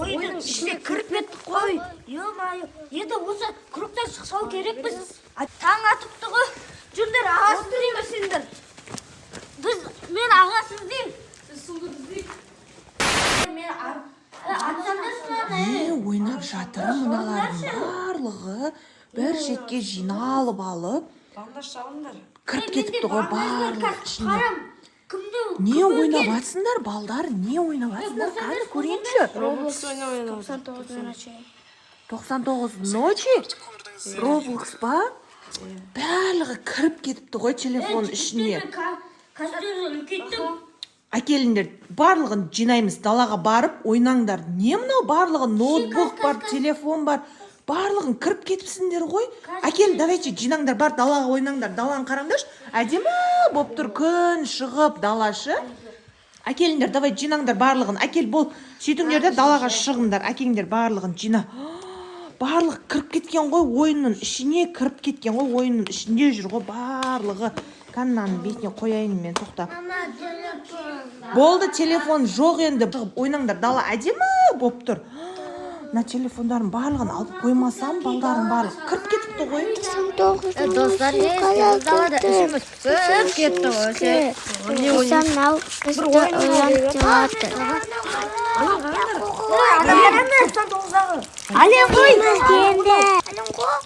Ойынның ішіне кіріп кеттік қой. Ё-моё, енді осы кругтан шықсау керекпіз. Таң атыпты ғой. Жүріңдер, ағасын іздейміз сендер. Біз, мен ағасын іздеймін. Мен атсаңдаршы мынаны. Не ойнап жатыр мыналардың барлығы? Бір шетке жиналып алып, Бандаж салыңдар. кіріп кетіпті ғой барлығы ішіне. Қарам, кімді Не кім ойнап өлген? жатсыңдар, балдар? Не ойнап жатсыңдар? Кәні, көрейінші. Roblox ойнамай. 99 ночей. 99 ночи? Роблокс па? Барлығы кіріп кетіпті ғой телефон ішіне. Мен костюмді үлкейттім. Әкеліңдер, барлығын жинаймыз, далаға барып ойнаңдар. Не мынау, барлығы ноутбук бар, телефон бар, барлығын кіріп кетіпсіңдер ғой. Әкел, давайте, жинаңдар, бар, далаға ойнаңдар. Даланы қараңдаршы, әдемі болып тұр, күн шығып далашы. Әкеліңдер, давай, жинаңдар барлығын. Әкел, бол, сөйтіңдер де далаға шығыңдар. Әкеліңдер, барлығын жина. Барлығы кіріп кеткен ғой ойынның ішіне, кіріп кеткен ғой, ойынның ішінде жүр ғой барлығы. Кәні, мынаның бетіне қояйын мен, тоқта. Мама, телефон. Болды, телефон жоқ енді. Шығып ойнаңдар, дала әдемі болып тұр. Мына телефондардың барлығын алып қоймасам, балдардың барлығы кіріп кетіпті ғой. 99 Достар, ночей не далада ішіміз пісіп кетті ғой. Мынау бізді оянтып жатыр. Әлем қой. Енді. Әлем қой.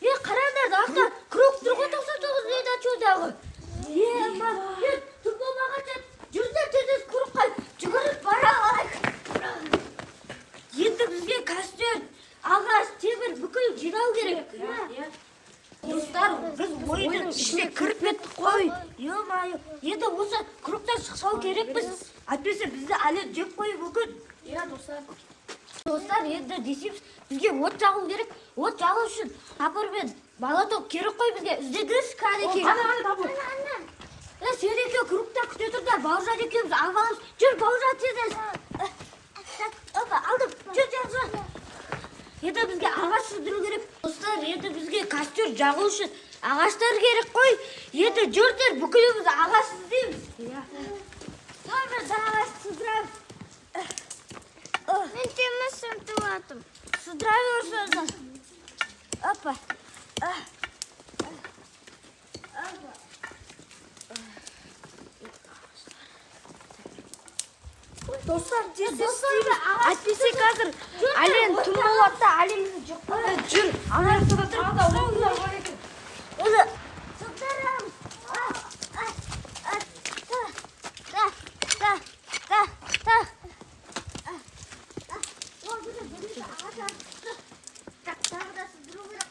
Е, қараңдар, ақта круг тұр ғой, 99 ночейдағы. Е, ма, е, түн болмағанша жүріңдер, тез кругқа жүгіріп бара алайық. Енді бізге костер, ағаш, темір бүкіл жинау керек. Достар, біз ойынның ішіне кіріп кеттік қой. Ё-моё, енді осы кругтан шықсау керекпіз. Әйтпесе бізді әлі жеп қоюы мүмкін. Иә, достар. Достар, енді десеміз, бізге от жағу керек. От жағу үшін топор мен молоток керек қой бізге. Іздедіңіз кәнекей. Ана, ана, топор. Е, сен екеуі кругта күте тұрыңдар. Бауыржан екеуміз алып аламыз. Жүр, Бауыржан, тез тез. Так, опа, алдым. Жүр, жүр, жүр. Енді бізге ағаш сындыру керек. Достар, енді бізге костер жағу үшін ағаштар керек қой. Енді жүрдер, бүкіліміз ағаш іздейміз. Иә. Біз ағаш сындырамыз. Мен темір сынтып жатырмын. Сындыра берші оны. Опа. Достар, тез тез істейміз. Әйтпесе қазір әлем түн болады да, әлем бізді жеп қояды. Жүр. Ана жақта да тағы да отындар бар екен. Оны сындырамыз. А, а, а, та, та, та, та, та. А, а. О, міне, бірінші ағаш атты. Так, тағы да сындыру керек.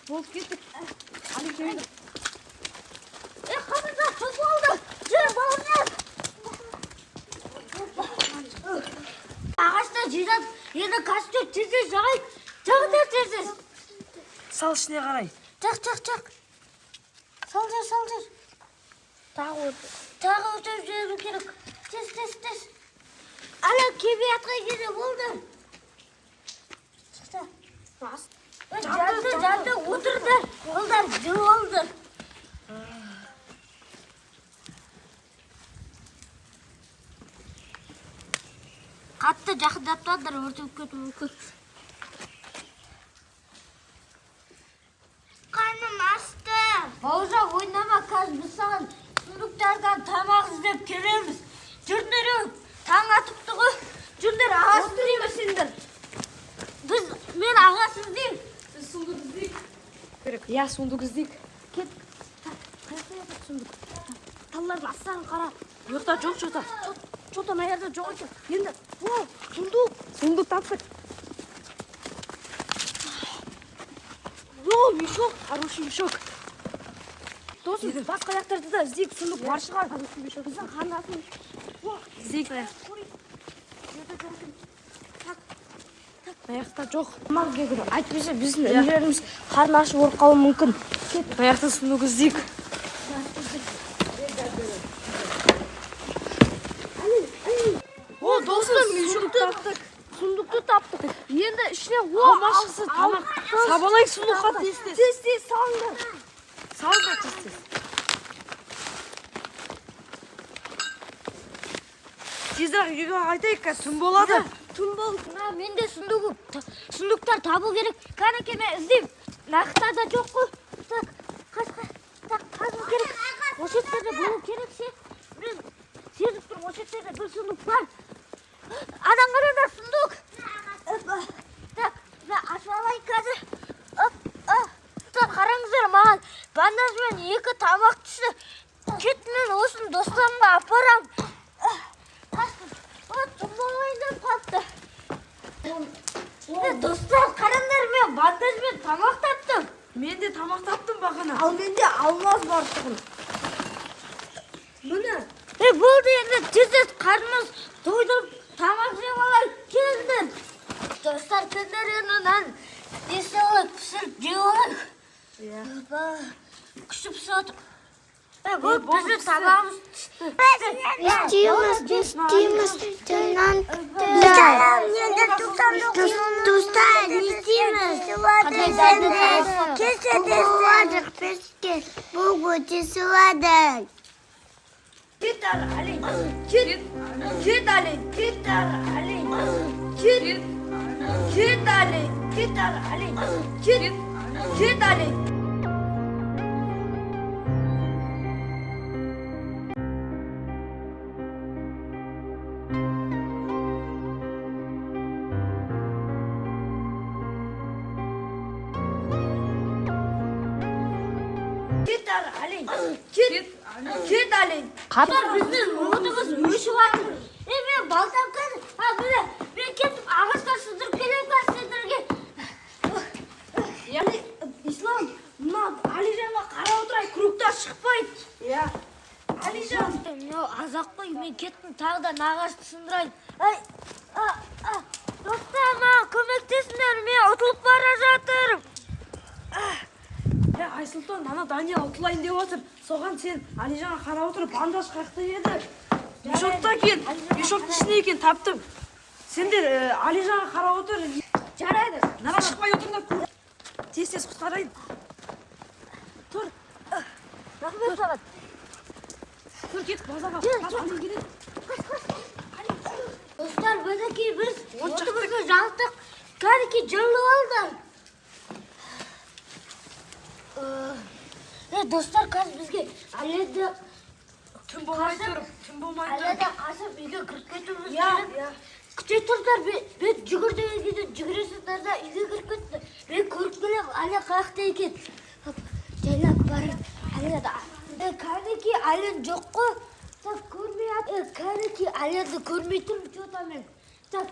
Болып кеттік. Әлем келді. Е, қамырда түн болды. Жүр, бауыржан. Ағаштар жинадық. Енді костер тез тез жағайық. Жағыңдар тез тез. Сал ішіне қарай. Жақ, жақ, жақ. Сал жүр, сал жүр. Тағы от. Тағы өтіп жіберу керек. Тез, тез, тез. Ана келмей жатқан кезде болды. Шықты. Е, жанды, жанды, отырыңдар. Олдар жылы алды. Қатты жақындатпаңдар, өртеніп кетуі мүмкін. Қарным ашты. Бауыржан, ойнама, қазір біз саған сундуктардан тамақ іздеп келеміз. Жүріңдер, ей, таң атыпты ғой. Жүріңдер, ағаш іздейміз сендер. Біз, мен ағаш іздеймін. Сундук іздейік. Керек. Иә, сундук іздейік. Кет. Қаяқта жатыр сундук? Талдардың астарын қара. Бұл жақта жоқ, что-то. Что-то мына жерде жоқ екен. Енді, о, сундук. Сундук таптық. О, мешок. Хороший мешок. Досым, басқа жақтарда да іздейік, сундук бар шығар. Біздің қарындасымыз. Іздейік. Мына жақта жоқ. Тамақ керек. Әйтпесе біздің інілеріміз қарны ашып өліп қалуы мүмкін. Мына жақта сундук іздейік. О, досым, мешок таптық. Сундукты таптық. Енді ішіне Алма шықса тамақ. Сабалайық сундукқа тез тез. Тез тез салыңдар. Салыңдар тез тез. Тезірек үйге қайтайық, қазір түн болады. Түн болды. Мына менде сундук, сундуктар табу керек. Кәнеке, мен іздеймін. Нақтада жоқ қой. Так, қасқа, так, қазу керек. Осы жерде болу керек ше. Мен сезіп тұрмын, осы жерде бір сундук бар. Анан қараңдар, сундук. Опа. Так, мына ашып алайын қазір. Оп, а. Так, қараңыздар, маған бандаж мен екі тамақ түсті. Кет, мен осыны достарыма апарам. Қаштым. О, түн болайын деп қалыпты. Е, достар, қараңдар, мен бандажбен тамақ таптым. Мен де тамақ таптым бағана. Ал менде алмаз бар тұғын. Міне. Е, болды, енді тез тез қарнымыз тойдырып тамақ жеп алайық. Келіңдер. Достар, келіңдер, енді нан не істеп алайық, пісіріп жеп алайық. Иә. Опа, күшті пісіп отыр. Е, болды, біздің тамағымыз түсті. Не істейміз, не істейміз? Достар, не істейміз? Кесе бұл тесіледі. Кет ары, Алин. Кет. Кет, Алин. Кет ары, Алин. Кет. Кет, Алин. Кет ары, Алин. Кет. Кет, Алин. Кет ары, Алин. Кет. Кет, Алин. Достар, біздің отымыз өшіп жатыр. Е, мен балтам қазір. А, міне, мен кетіп ағаштар сындырып келемін қазір сендерге. Али, Ислам, мына Алижанға қарап отырайық, кругтан шықпайды. Иә. Алижан. Мынау азақ қой, мен кеттім тағы да ағашты сындырайын. Ай, а, а, достар, маған көмектесіңдер, мен ұтылып бара жатырмын. Е, Айсұлтан, ана Даниял ұтылайын деп отыр. Соған сен Алижанға қарап отыр, бандаж қаяқта еді? Мешокта екен, мешоктың ішінде екен, таптым. Сендер Алижанға қарап отыр. Жарайды. Нара шықпай отырыңдар. Тез тез құтқарайын. Тұр, Рахмет саған. тұр, кеттік базарға. Жүр, Қазір Алин келеді. Достар, мінекей біз отымызды жақтық. Кәдеки жылы алды. Е, достар, қазір бізге әлі Түн болмай тұр, түн болмай тұр. әлі де қашып үйге кіріп кетуіміз Иә, керек. иә. Күте тұрыңдар, мен жүгір деген кезде жүгіресіңдер да үйге кіріп кетті. Мен көріп келемін, әлі қаяқта екен. Хоп, жайлап барып, әлі де. Е, кәдеки әлі жоқ қой. Так, көрмей Е, кәдеки әлі көрмей тұрмын, че-то мен. Так,